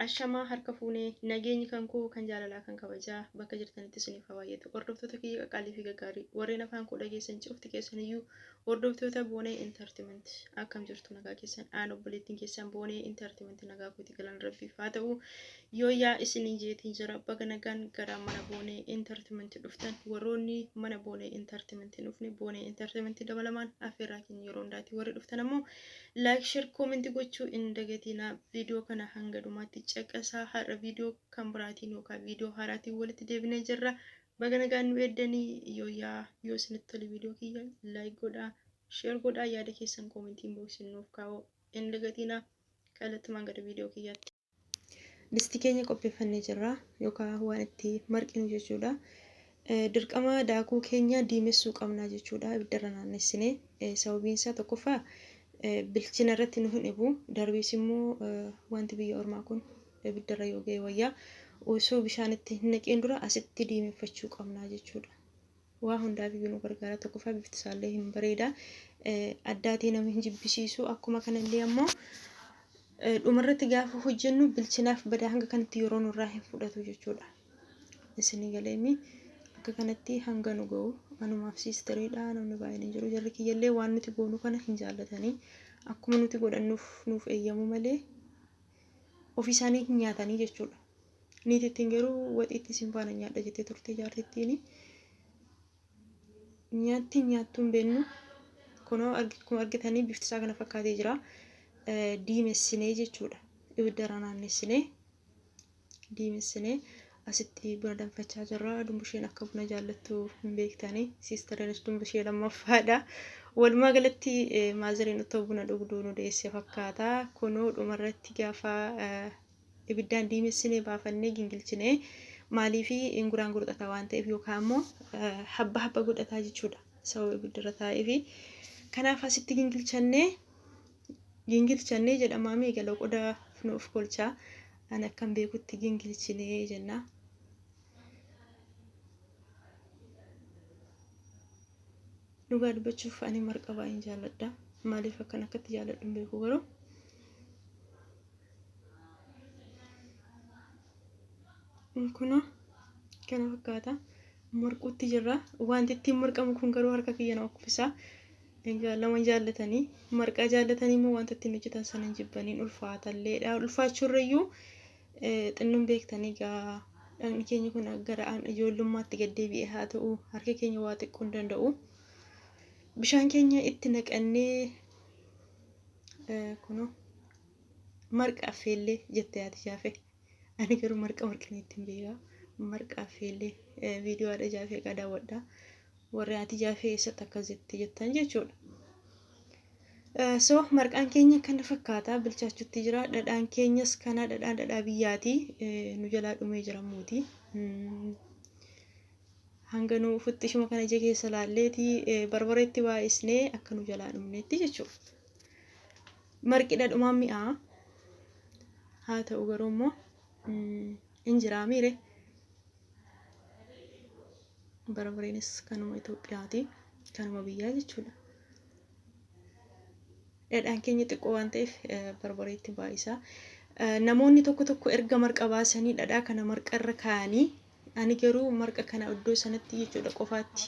Ashamaa harka fuunee nageenyi kan koo kan jaalalaa kan kabajaa bakka jirtanitti isiniif haa baay'atu. Hordoftoota kiyya qaqqaalii fi gaggaarii warreen afaan koo dhageessan cufti keessaniyyuu hordoftoota Boonee Entertainment akkam jirtu nagaa keessan aan obboleettiin keessan Boonee Entertainment nagaa kooti galan rabbiif haa ta'u. Yooyyaa isiniin jeetiin jira baga nagaan gara mana Boonee Entertainment dhuftan warroonni mana Boonee Entertainment hin dhufne Boonee Entertainment dabalamaan affeerraa keenya yeroo hundaati warri dhuftan ammoo Like share comment gochuu hin dagatinaa video kana hanga dhumaatti caqasaa har'a video kan biraatiin yookaan video haaraatiin walitti deebinee jirra baga nagaan nu eeddanii yooyaa yoo isinitti tole video kiyya like godhaa share godhaa yaada keessan commentiin boxin nuuf kaa'uu hin dagatinaa kallattumaan gara video kiyyaatti. Disti keenya qopheeffannee jirra yookaan waan itti marqinu jechuudha. Dirqama daakuu keenya diimessuu qabna jechuudha ibiddarra naannessinee. Sababiin isaa tokkoffaa bilchina irratti nu hin dhibu. Darbees immoo wanti biyya ormaa kun ibiddarra yoo ga'e wayyaa. Osoo bishaan itti hin naqiin dura asitti diimeffachuu qabna jechuudha. Waa hundaaf iyyuu nu gargaara. Tokkoffaa bifti isaallee hin bareeda. Addaatee nama hin jibbisiisu. Akkuma kanallee ammoo dhumarratti gaafa hojjennu bilchinaaf badaa hanga kanatti yeroo nurraa hin fudhatu jechuudha. Isinii galeemi akka kanatti hanga nu ga'u anumaaf siisteriidha namni baay'een hin jiru. Jarri kiyyallee waan nuti goonu kana hin jaallatanii akkuma nuti godhannuuf nuuf eeyyamu malee ofii isaanii hin nyaatanii jechuudha. Niitittiin garuu waxiitti isin faana nyaadha jettee turte jaartittiin. Nyaatti nyaattuu hin beeknu. Kunoo akkuma argitanii bifti isaa kana fakkaatee jira. Diimessinee jechuudha. Ibidda irra naannessinee diimessinee asitti buna danfachaa jirra. Dumbusheen akka buna jaallattu hin beektanii. Siistariinis dumbushee lammaffaadha. Walumaa galatti maazariin otoo buna dhugduu nu deesse fakkaata. Kunoo dhumarratti gaafa ibiddaan diimessinee baafannee gingilchinee maaliifi inguraan gurxataa waan ta'eef yookaan immoo habba habba godhataa jechuudha sababa ibiddarra taa'eefi kanaaf asitti gingilchannee gingilchannee jedhamaa meeqa loqoda nuuf kolchaa ani akkan beekutti gingilchinee jenna. Dhugaa dubbachuuf ani marqa baay'een jaalladha. Maaliif akkan akkatti jaalladhu hin beeku garuu. Kunoo kana fakkaata. Marquutti jirra. Wanti ittiin marqamu kun garuu harka kiyya na uffisa. Egaa lama jaallatanii marqaa jaallatanii immoo wanta ittiin hojjetan sana hin jibbaniin ulfaatalleedha. Ulfaachuurrayyuu xinnoon beektanii egaa dhaqni keenya kun gara ijoollummaatti gad deebi'ee haa ta'u harki keenya waa xiqqoo hin danda'u. Bishaan keenya itti naqannee kunoo marqa affeellee jette haati jaafee. Ani garuu marqa marqinee ittiin beeka. Marqa affeellee viidiyoo haadha jaafee egaa daawwadha. Warri haati jaafee eessatti akkas jette jettan jechuudha. So marqaan keenya kana fakkaata bilchaachutti jira. Dhadhaan keenyas kana dhadhaan dhadhaa biyyaati. Nu jalaa dhumee jira mooti. Hanga nu ufutti ishuma kana ija keessa laalleeti barbareetti baay'isnee akka nu jalaa dhumneetti jechuudha. Marqi dhadhumaan mi'aa. Haa ta'u garuu immoo hin jiraa miire. Barbareenis kanuma Itoophiyaati. Kanuma biyyaa jechuudha. Dhadhaan keenya xiqqoo waan ta'eef barbareetti baay'isa. Namoonni tokko tokko erga marqa baasanii dhadhaa kana marqa irra kaa'anii ani garuu marqa kana iddoo sanatti jechuudha qofaatti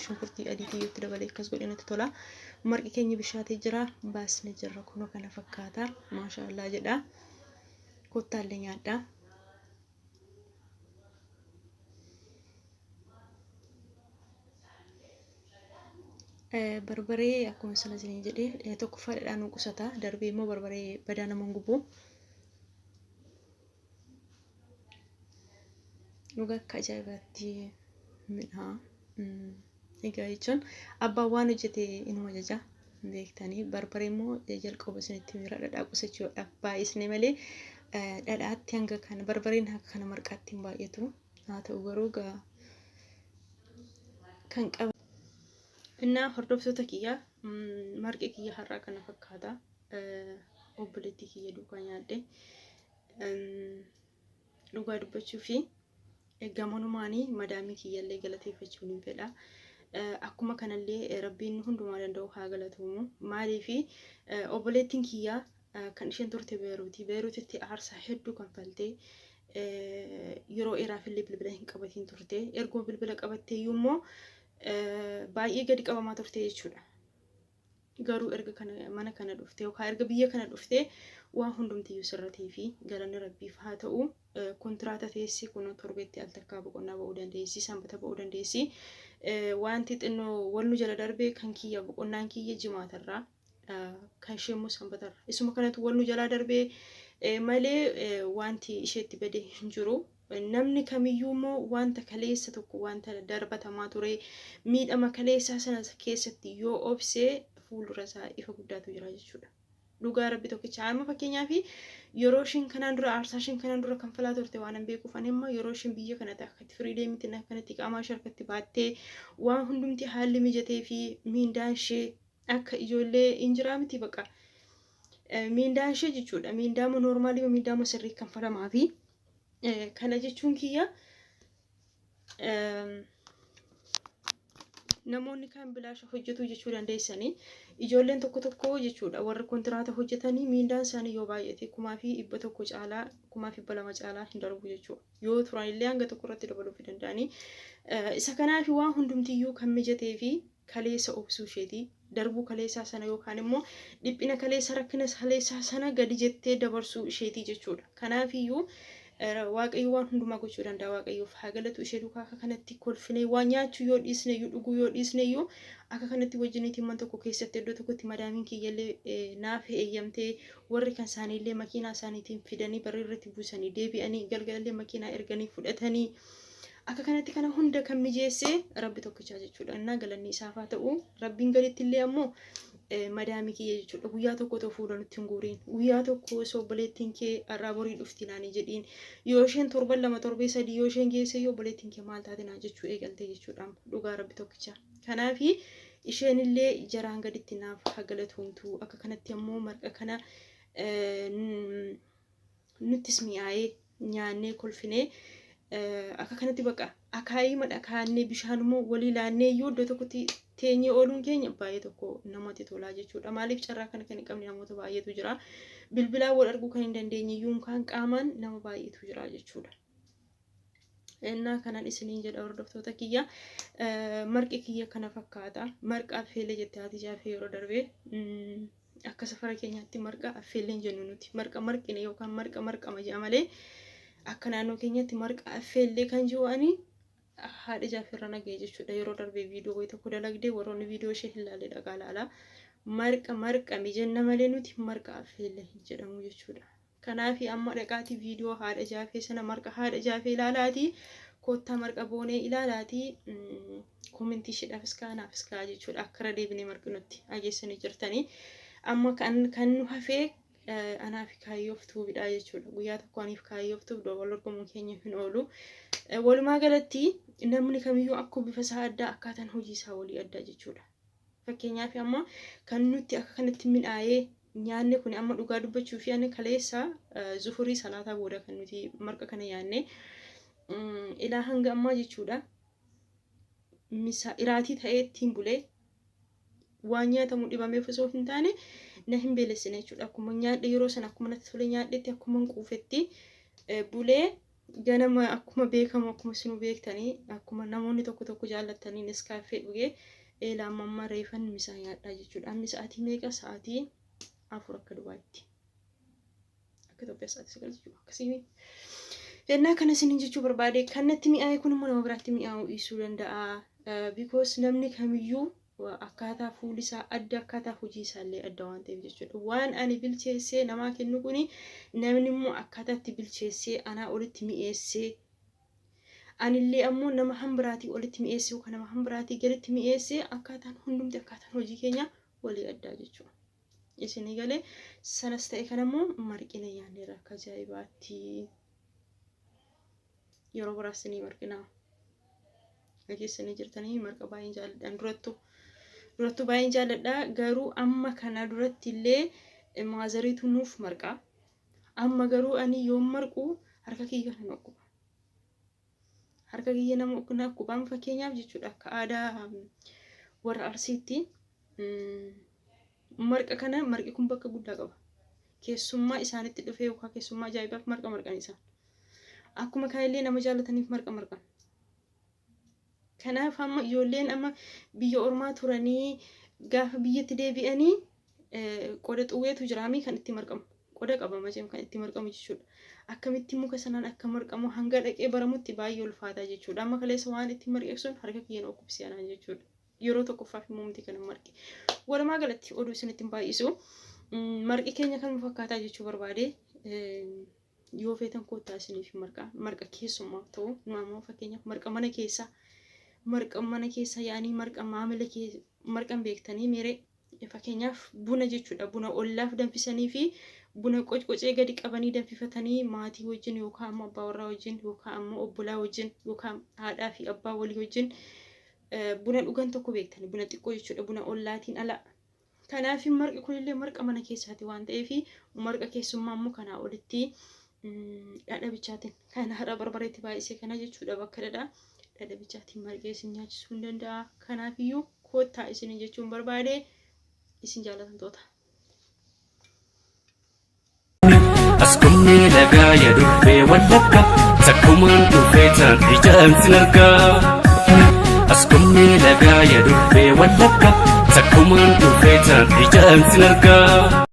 shunkurtii adii tiyyootti dabalee akkas godhee natti tola. Marqi keenya bishaatee jira baasne jirra kunoo kana fakkaata maashaallah jedha. Kottaallee nyaadhaa. Barbaree akkuma sana isiniin jedhee tokkoffaa dhadhaa nu qusata darbee immoo barbaree badaa nama hin gubu. Dhugaa akka ajaa'ibaatti midhaa. Egaa jechuun abbaan waan hojjete inuma jaja beektanii barbaree immoo jalqaba isinitti miira dhadhaa qusachuudhaaf baay'isne malee dhadhaatti hanga kana barbareen hanga kana marqaatti hin baay'atu. Haa ta'u garuu gaa kan qaba. Innaa hordoftoota kiyya marqi kiyya har'aa kana fakkaata. Obboleettii kiyya duukaa nyaadhe. Dhugaa dubbachuu fi gamanumaanii madaamii kiyyallee galateeffachuun hin fedha. Akkuma kanallee rabbiin hundumaa danda'u haa galatoomu. Maaliif obboleettiin kiyya Kan isheen turte Beeruuti. Beeruutitti aarsaa hedduu kanfaltee yeroo dheeraaf illee bilbila hin qabatiin turte. Erguma bilbila qabattee iyyuu immoo baay'ee gadi qabamaa turte jechuudha. Garuu erga kana mana kana dhuftee yookaan erga biyya kana dhuftee waan hundumtiyyuu sirratee fi galanni Rabbiif haa ta'u. Kontiraata teessi kun torbeetti al takkaa boqonnaa ba'uu dandeessi, sanbata ba'uu dandeessi. Wanti xinnoo wal nu jala darbee kan kiyya boqonnaan kiyya jimaatarraa, kan ishee immoo sanbatarra. Isuma kanatu wal nu jalaa darbee malee wanti isheetti bade hin jiru. Namni kamiyyuu immoo wanta kaleessa tokko wanta darbatamaa ture, miidhama kaleessaa sana keessatti yoo obsee, fuuldura isaa ifa guddaatu jira jechuudha. Dhugaa Rabbi tokkicha, amma fakkeenyaaf yeroo isheen kanaan dura aarsaa isheen kanaan dura kanfalaa turte waan hin beekuuf, ani amma yeroo isheen biyya kanatti akkatti firii deemti, akkanatti qaamaa ishee harkatti baattee, waan hundumti haalli mijatee fi miindaan ishee akka ijoollee hin jiraa miti, baqa miindaan ishee jechuudha, miindaama noormaalii, miindaama sirrii kanfalamaa fi kana jechuun kiyya, namoonni kaan bilaasha hojjetu jechuu dandeessanii. Ijoolleen tokko tokko jechuudha, warri kontiraata hojjetanii, miindaan isaanii yoo baay'ate 1100 caalaa, 1200 caalaa hin darbu jechuudha. Yoo turan illee hanga tokko irratti dabaluu danda'anii. Isa kanaaf waan hundumtiyyuu kan mijatee fi kaleessa obsuu isheetii, darbuu kaleessaa sana yookaan immoo dhiphina kaleessa, rakkina kaleessaa sana gadi jettee dabarsuu isheetii jechuudha. Kanaafiyyuu Waaqayyo waan hundumaa gochuu danda'a. Waaqayyoof haa galatu. Ishee duukaa akka kanatti kolfinee, waa nyaachuu yoo dhiisne iyyuu, dhuguu yoo dhiisne iyyuu, akka kanatti wajjiniitiin man tokko keessatti, iddoo tokkotti, madaamiin kiyyallee naaf eeyyamtee, warri kan isaaniillee makiinaa isaaniitiin fidanii barri irratti buusanii deebi'anii, galgalallee makiinaa erganii fudhatanii, akka kanatti kana hunda kan mijeessee Rabbi tokkichaa jechuudha. Innaa galanni isaaf haa ta'u. Rabbiin gaditti illee ammoo madaamii kiyya jechuudha. Guyyaa tokko otoo fuula nutti hin guuriin, guyyaa tokko osoo obboleettiin kee har'aa borii dhufti naanii jedhiin, yoo isheen torban 2, torbee 3 yoo isheen geesse yoo obboleettiin kee maal taate naan jechuu eegalte jechuudha. Dhugaa Rabbi tokkicha. Kanaafi isheen illee jaraan gaditti naaf haa galatoomtu. Akka kanatti ammoo marqa kana nuttis mi'aayee, nyaannee kolfinee, akka kanatti baqa akaayii madha kaannee, bishaan immoo walii laannee iyyuu iddoo tokkotti teenyee ooluun keenya baay'ee tokko namatti tolaa jechuudha. Maaliif, carraa kana kan hin qabne namoota baay'eetu jira. Bilbilaan wal arguu kan hin dandeenye iyyuu kan qaamaan nama baay'eetu jira jechuudha. Innaa kanan isiniin jedha, hordoftoota kiyya, marqi kiyya kana fakkaata. Marqa affeelee jette haati jaafee yeroo darbee. Akka safara keenyaatti marqa affeelleen jennu nuti. Marqa marqine yookaan marqa marqama jedha malee, akka naannoo keenyatti marqa affeellee kan jiru ani haadha jaafeerra naga'e jechuudha. Yeroo darbee viidiyoo wayii tokko dalagdee, warroonni viidiyoo ishee hin laalle dhaqaa laala. Marqa marqame jenna malee nuti marqa affeellee hin jedhamu jechuudha. Kanaaf amma dhaqaatii viidiyoo haadha jaafee sana, marqa haadha jaafee ilaalaatii koottaa, marqa boonee ilaalaatii, koomentii isheedhaafis kaanaafis ka'a jechuudha. Akka irra deebinee marqinutti dhageessanii jirtanii. Amma kan nu hafee anaaf kaayyooftuufidha jechuudha. Guyyaa tokko aniif kaayyooftuuf wal dorgomuun keenya hin oolu. Walumaa galatti namni kamiyyuu akkuma bifa isaa addaa, akkaataan hojii isaa walii addaa jechuudha. Fakkeenyaaf amma kan nutti akka kanatti midhaayee nyaanni kun, amma dhugaa dubbachuu fi ani kaleessa zuhurii salaataa booda kan nuti marqa kana nyaanne, ilaa hanga ammaa jechuudha. Misa iraatii ta'ee ittiin bulee, waan nyaatamu dhibameef osoo hin taane na hin beelessine jechuudha. Akkuma nyaadhe yeroo sana, akkuma natti tole nyaadhetti, akkuma quufetti bulee, ganama akkuma beekamu, akkuma isinuu beektanii, akkuma namoonni tokko tokko jaallattanii Nescafé dhugee, eelaa amma amma reefan misaa nyaadhaa jechuudha. Ammi sa'aatii meeqa? Sa'aatii 4 akka Dubaayitti. Akka Itoophiyaa sa'aatii 9 jechuudha. Akkasii. Ennaa kana isiniin jechuu barbaade, kan natti mi'aaye kun immoo nama biraatti mi'aa'uu dhiisuu danda'a. Because namni kamiyyuu akkaataa fuuli isaa adda, akkaataa hojii isaallee adda waan ta'eef jechuudha. Waan ani bilcheessee namaa kennu kuni, namni immoo akkaataa itti bilcheessee anaa olitti mi'eessee, anillee ammoo nama hambiraatii olitti mi'eessee yookaan nama hambiraatii gaditti mi'eessee, akkaataan hundumti, akkaataan hojii keenya walii addaa jechuudha. Isinii galee? Sanas ta'e kanammoo marqine nyaanneerra akka ajaa'ibaatti. Yeroo biraas ni marqinaa. Dhageessanii jirtanii, marqa baay'een jaalladhaan durattu. Durattuu baay'een jaalladha, garuu amma kana duratti illee maazariitu nuuf marqa. Amma garuu ani yoon marqu harka kiyya kana dhukkuba. Harka kiyya nama dhukkubaan, fakkeenyaaf jechuudha, akka aadaa warra Arsiitti marqa kana, marqi kun bakka guddaa qaba. Keessummaa isaanitti dhufee yookaan keessummaa ajaa'ibaaf marqa marqan isaan. Akkuma kanallee nama jaalataniif marqa marqan. Kanaaf amma ijoolleen amma biyya ormaa turanii gaafa biyyatti deebi'anii qoda xuwweetu jiraamii kan itti marqamu. Qoda qaba maceem kan itti marqamu jechuudha. Akkamitti muka sanaan akka marqamu hanga dhaqee baramutti baay'ee ulfaataa jechuudha. Amma kaleessa waan itti marqe sun harka kiyyaan okkubsee anaan jechuudha. Yeroo tokkoffaaf immoo miti kan marqe. Walumaa galatti oduu isinitti hin baay'isu. Marqi keenya kanuma fakkaataa jechuu barbaade. Yoo feetan koottaa isiniif marqa. Marqa keessummaaf ta'u nu ammoo fakkeenyaaf marqa mana keessaa marqa mana keessa yaa'anii marqa maamila kee marqan beektanii meeree fakkeenyaaf buna jechuudha. Buna ollaaf danfisanii fi buna qocqocee gadi qabanii danfifatanii maatii wajjin yookaan ammoo abbaa warraa wajjin yookaan ammoo obbolaa wajjin yookaan haadhaa fi abbaa walii wajjin buna dhugan tokko beektani buna xiqqoo jechuudha buna ollaatiin ala. Kanaaf marqi kunillee marqa mana keessaati waan ta'eef marqa keessummaa immoo kanaa olitti dhadha bichaatiin kan har'a barbareetti baay'isee kana jechuudha bakka dhadha dhadha bichaatiin marqee isin nyaachisuu hin danda'a. Kanaafiyyuu koottaa isin jechuun barbaade isin jaalatamtoota. Askummee lagaa ya durbee wallagga takkumaan dhufee taan ijaan sin argaa. Askummee lagaa ya durbee wallagga takkumaan dhufee taan ijaan sin argaa.